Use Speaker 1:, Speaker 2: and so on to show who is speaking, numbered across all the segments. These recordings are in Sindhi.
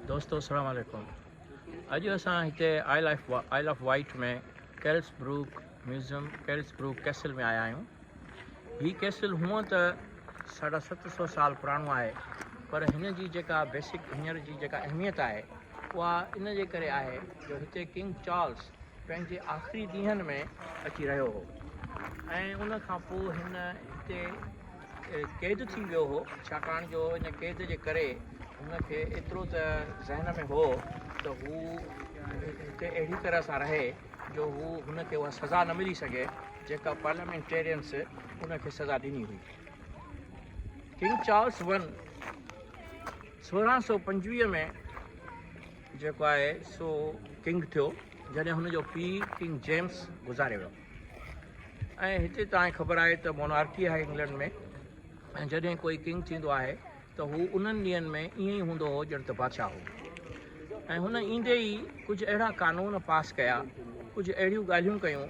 Speaker 1: دوستو السلام عليڪم اڄ اسان هتي Isle of Isle of Wight ۾ Carisbrooke museum Carisbrooke castle ۾ آيا آهيون. هي ڪيسل هونء ته ساڍا 700 سال پراڻو آهي پر هن جي جيڪا بيسڪ هينئر جي جيڪا اهميت آهي اها ان جي ڪري آهي جو هتي ڪنگ چارلس پنهنجي آخري ڏينهن ۾ اچي رهيو هو ۽ ان کان پوء هن هتي قيد ٿي ويو هو، ڇاڪاڻ جو ان قيد جي ڪري هن کي ايترو ته ذهن ۾ هو ته هو هتي اهڙي طرح سان رهي جو هو هن کي اها سزا نه ملي سگهي جيڪا پارليامينٽيرينس ان کي سزا ڏني هئي. ڪنگ چارلس ون 1625 ۾ جيڪو آهي سو ڪنگ ٿيو جڏهن هن جو پيء ڪنگ جيمس گذاري ويو. ۽ هتي توهان کي خبر آهي ته مونارڪي آهي انگلنڊ ۾ ۽ جڏهن ڪوئي ڪنگ ٿيندو آهي ته هو انهن ڏينهن ۾ ائين ئي هوندو هو ڄڻ ته بادشاهه هو ۽ هن ايندي ئي ڪجهه اهڙا قانون پاس ڪيا، ڪجهه اهڙيون ڳالهيون ڪيون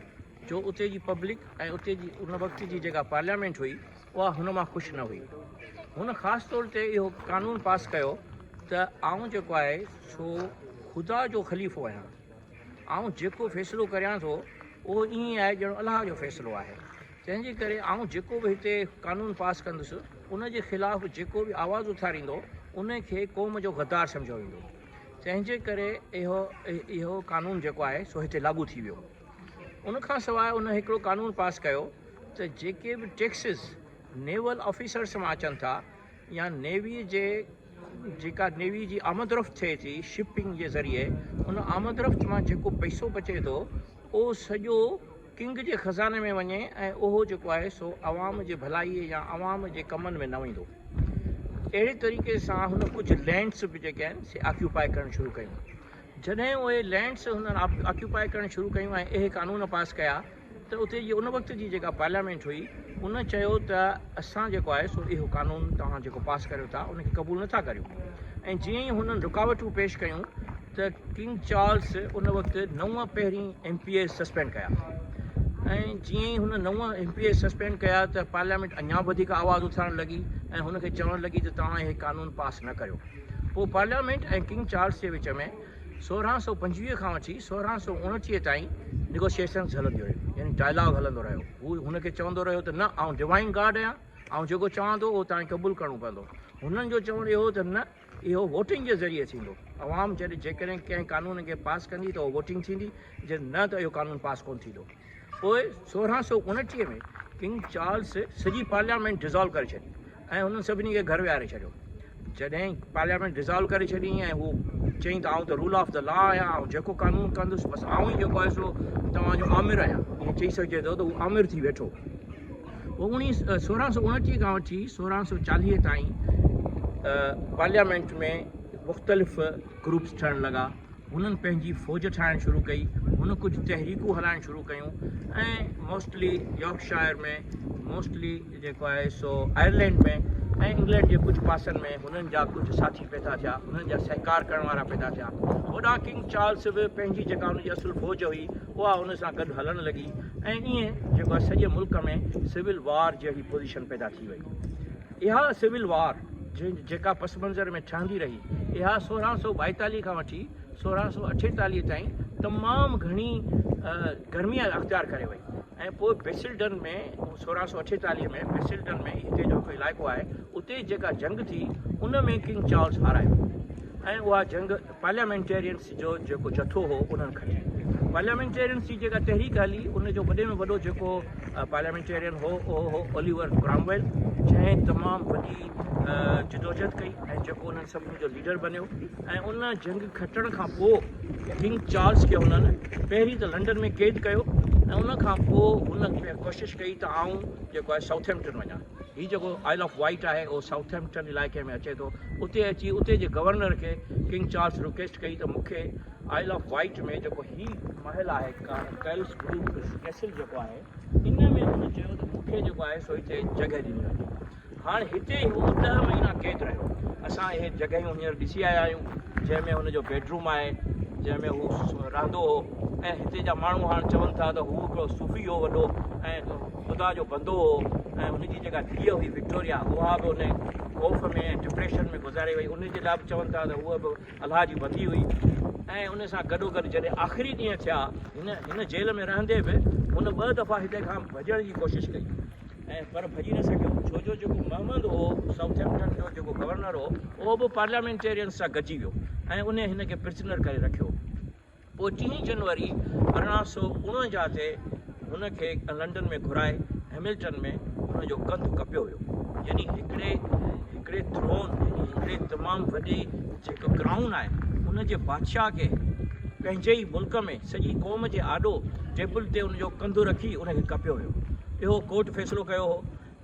Speaker 1: جو اتي جي پبلڪ ۽ اتي جي ان وقت جي جيڪا پارليامينٽ هئي اها هن مان خوش نه هئي. هن خاص طور تي اهو قانون پاس ڪيو ته آئون جيڪو آهي سو خدا جو خليفو آهيان. آئون جيڪو فيصلو ڪريان ٿو اهو ائين آهي ڄڻ الله جو فيصلو آهي. تنهن جي ڪري آئون جيڪو به هتي قانون پاس ڪندس ان جي خلاف جيڪو به آواز اٿاريندو ان کي قوم جو غدار سمجهيو ويندو. تنهن جي ڪري اهو اهو قانون جيڪو آهي سو هتي لاڳو ٿي ويو. ان کان سواء ان هڪڙو قانون پاس ڪيو ته جيڪي به ٽيڪسز نيول آفيسرس مان اچن ٿا يا نيوي جي جيڪا نيوي جي آمد رفت ٿئي ٿي شپنگ جي ذريعي ان آمد رفت مان جيڪو پئسو بچي ٿو اهو سڄو ڪنگ جي خزاني ۾ وڃي ۽ اهو جيڪو آهي سو عوام جي ڀلائي يا عوام جي ڪمن ۾ نه ويندو. اهڙي طريقي سان هن ڪجهه لينڊس به جيڪي آهن سي آڪيوپائي ڪرڻ شروع ڪيون. جڏهن اهي لينڊس هنن آڪيوپائي ڪرڻ شروع ڪيون ۽ اهي قانون پاس ڪيا ته اتي جي ان وقت جي جيڪا پارليامينٽ هئي ان چيو ته اسان جيڪو آهي سو اهو قانون توهان جيڪو پاس ڪريو ٿا ان کي قبول نٿا ڪريون ۽ جيئن ئي هنن رڪاوٽون پيش ڪيون ته ڪنگ چارلس ان وقت نو پهرين ايم پي ايز سسپينڊ ڪيا ۽ جيئن ئي هن نو ايم پي ايز سسپينڊ ڪيا ته پارليامينٽ اڃا وڌيڪ آواز اٿارڻ لڳي ۽ هن کي چوڻ لڳي ته توهان اهي قانون پاس نه ڪريو پوء پارليامينٽ ۽ ڪنگ چارلس جي وچ ۾ 1625 کان وٺي 1629 تائين نيگوشيئشنز هلنديون رهيون يعني ڊائلاگ هلندو رهيو. هو هن کي چوندو رهيو ته نه آئون ڊوائن گاڊ آهيان، آئون جيڪو چوان ٿو اهو توهان کي قبول ڪرڻو پوندو. هنن جو چوڻ اهو هو ته نه اهو ووٽنگ جي ذريعي ٿيندو. عوام جڏهن جيڪڏهن ڪنهن قانون کي پاس ڪندي ته اهو ووٽنگ ٿيندي، جي نه ته اهو قانون پاس ڪونه ٿيندو. پوء 1629 ۾ ڪنگ چارلس سڄي پارليامينٽ ڊزالو ڪري ڇڏي. ۽ هنن سڀني کي گهر ويهاري ڇڏيو. جڏهن پارليامينٽ ڊزالو ڪري ڇڏي ۽ هو چيائين ته آئون ته رول آف the لا آهيان، آئون جيڪو قانون ڪندس بس آئون ئي جيڪو آهي سو توهان جو آمر آهيان. ائين چئي سگهجي ٿو ته هو آمر ٿي ويٺو. پوء اوڻيهه 1629 کان وٺي 1640 تائين پارليامينٽ ۾ مختلف گروپس ٺهڻ لڳا. هنن پنهنجي فوج ٺاهڻ شروع ڪئي، هن ڪجهه تحريڪون هلائڻ شروع ڪيون ۽ موسٽلي يارڪشائر ۾، موسٽلي جيڪو آهي سو آئرلينڊ ۾ ۽ انگلينڊ جي ڪجهه پاسن ۾ هنن جا ڪجهه ساٿي پيدا ٿيا، هنن جا سهڪار ڪرڻ وارا پيدا ٿيا. هوڏانهن ڪنگ چارلس به پنهنجي جيڪا هن جي اصل فوج هئي، اها هن سان گڏ هلڻ لڳي ۽ ائين جيڪو آهي سڄي ملڪ ۾ سول وار جهڙي پوزيشن پيدا ٿي وئي. اها سول وار جيڪا پس منظر ۾ ٺهندي رهي، اها 1642 کان وٺي 1648 تائين تمام گهڻي گرمي اختيار ڪري وئي ۽ پوء بيسلڊن ۾ 1648 ۾ بيسلڊن ۾ هتي جو هڪ علائقو آهي اتي جيڪا جنگ ٿي ان ۾ ڪنگ چارلس هارايو ۽ اها جنگ پارليامينٽيرينس جو جيڪو جٿو هو انهن کٽي. پارليامينٽيرينس جي جيڪا تحريڪ هلي ان جو وڏي ۾ وڏو جيڪو پارليامينٽيرين هو اهو هو اوليور ڪرامويل جنهن تمام وڏي جدوجهد ڪئي ۽ جيڪو انهن سڀني جو ليڊر بنيو ۽ ان جنگ کٽڻ کان پوء ڪنگ چارلس کي هنن پهرين ته لنڊن ۾ قيد ڪيو ۽ ان کان پوء هن ڪوشش ڪئي ته آئون جيڪو آهي سائوٿهمپٽن وڃان. هي جيڪو آئل آف وائيٽ آهي اهو سائوٿهمپٽن علائقي ۾ اچي ٿو. اتي اچي اتي جي گورنر کي ڪنگ چارلس رڪويسٽ ڪئي ته مون کي آئل آف وائيٽ ۾ جيڪو هي محل آهي ڪيلس گروپ ڪيسل جيڪو آهي ان ۾ هن چيو ته مون کي جيڪو آهي سو هتي جڳهه ڏني وڃي. هاڻ هتي هو ڏهه مهينا قيد رهيو. اسان اهي جڳهيون هينئر ڏسي آيا آهيون جنهن ۾ هن جو بيڊروم آهي جنهن ۾ هو رهندو هو ۽ هتي جا ماڻهو هاڻ چون ٿا ته هو هڪڙو صوفي هو وڏو ۽ خدا جو بندو هو ۽ هن جي جيڪا ڌيء هئي وڪٽوريا اها به ان خوف ۾ ۽ ڊپريشن ۾ گذاري وئي ان جي لاء به چون ٿا ته هوء به الله جي بندي هئي ۽ ان سان گڏوگڏ جڏهن آخري ڏينهن ٿيا هن هن جيل ۾ رهندي به هن ٻه دفعا هتي کان ڀڄڻ جي ڪوشش ڪئي ۽ پر ڀڄي نه سگهيو ڇو جو جيڪو محمد هو سائوٿهمپٽن جو جيڪو گورنر هو اهو به پارليامينٽيرين سان گڏجي ويو ۽ ان هن کي پرزنر ڪري رکيو. پوء ٽين جنوري 1849 تي هن کي لنڊن ۾ گهرائي هئملٽن ۾ هن جو ڪنڌ ڪپيو ويو. يعني هڪڙي هڪڙي ٿرون يعني هڪڙي تمام وڏي جيڪو ڪرائون آهي ان جي بادشاهه کي پنهنجي ئي ملڪ ۾ سڄي قوم جي آڏو ٽيبل تي ان جو ڪنڌ رکي ان کي ڪپيو ويو. اهو ڪورٽ فيصلو ڪيو هو.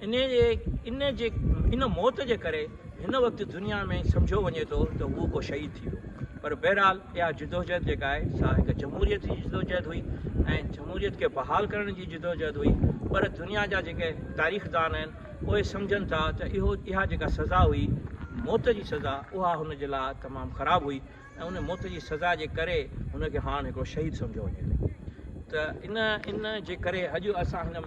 Speaker 1: ان جي ان جي ان موت جي ڪري هن وقت دنيا ۾ سمجهيو وڃي ٿو ته هو ڪو شهيد ٿي ويو پر بهرحال اها جدوجهد جيڪا آهي سا هڪ جمهوريت جي جدوجهد هئي ۽ جمهوريت کي بحال ڪرڻ جي جدوجهد هئي پر دنيا جا جيڪي تاريخدان آهن اهي سمجهن ٿا ته اهو اها جيڪا سزا هئي موت جي سزا اها هن جي لاء تمام خراب هئي ۽ ان موت جي سزا جي ڪري هن کي هاڻ هڪڙو شهيد سمجهيو وڃي ٿو ته ان ان جي ڪري اڄ اسان هن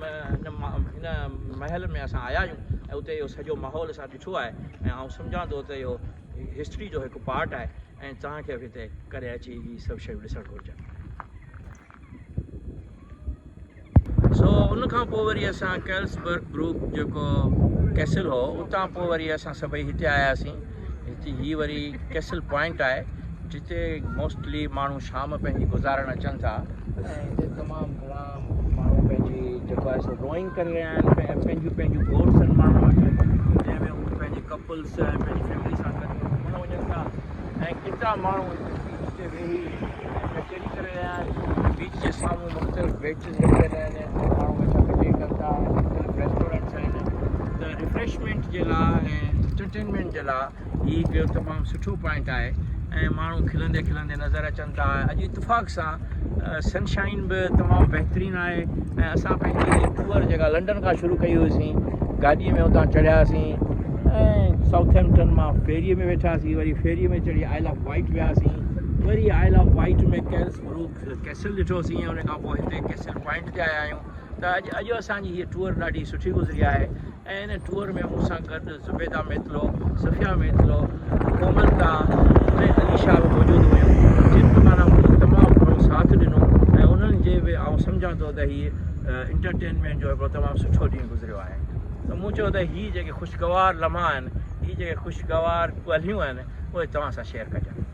Speaker 1: هن محل ۾ اسان آيا آهيون ۽ اتي اهو سڄو ماحول اسان ڏٺو آهي ۽ آئون سمجهان ٿو ته اهو هسٽري جو هڪ پارٽ آهي ۽ توهان کي به هتي ڪڏهن اچي هي سڀ شيون ڏسڻ گهرجن. سو ان کان پوء وري اسان ڪيلسبرگ بروڪ جيڪو ڪيسل هو اتان پوء وري اسان سڀئي هتي آياسين هتي هي وري ڪيسل پوائنٽ آهي جتي موسٽلي ماڻهو شام پنهنجي گذارڻ اچن ٿا ۽ هتي تمام گهڻا ماڻهو پنهنجي جيڪو آهي سو روئنگ ڪري رهيا آهن پنهنجون پنهنجون بوٽس آهن ماڻهن وٽ جنهن ۾ هو پنهنجي ڪپلس ۽ پنهنجي فيملي سان گڏ گهمڻ وڃن ٿا ۽ ڪيترا ماڻهو هتي بيچ تي ويهي ڪچهري ڪري رهيا آهن. بيچ جي سامهون مختلف بينچز رکيل آهن جتي ماڻهو ويٺا ڪچهري ڪن ٿا ۽ مختلف ريسٽورنٽس آهن ته ريفريشمينٽ جي لاء ۽ انٽرٽينمينٽ جي لاء هي هڪ تمام سٺو پوائنٽ آهي ۽ ماڻهو کلندي کلندي نظر اچن ٿا اڄ اتفاق سان سن شائن به تمام بهترين آهي ۽ اسان پنهنجي ٽوئر جيڪا لنڊن کان شروع ڪئي هئيسين گاڏي ۾ اتان چڙهياسين ۽ سائوٿهمپٽن مان فيري ۾ ويٺاسين وري فيري ۾ چڙهي آئل آف وائٽ وياسين وري isle of Wight ۾ Carisbrooke castle ڏٺوسين ۽ ان کان پوء هتي ڪيسل پوائنٽ تي آيا آهيون ته اڄ اڄ اسان جي هيء ٽوئر ڏاڍي سٺي گذري آهي ۽ ان ٽوئر ۾ مون سان گڏ زبيده ميتلو، صفيه ميتلو، ڪوملتا ۽ علي شاهه به موجود هيون جن به معنيٰ منهنجو تمام گهڻو ساٿ ڏنو ۽ انهن جي به آئون سمجهان ٿو ته هي انٽرٽينمينٽ جو هڪڙو تمام سٺو ڏينهن گذريو آهي ته مون چيو ته هي جيڪي خوشگوار لمحا آهن هي جيڪي خوشگوار ڳالهيون آهن اهي توهان سان شيئر ڪجن.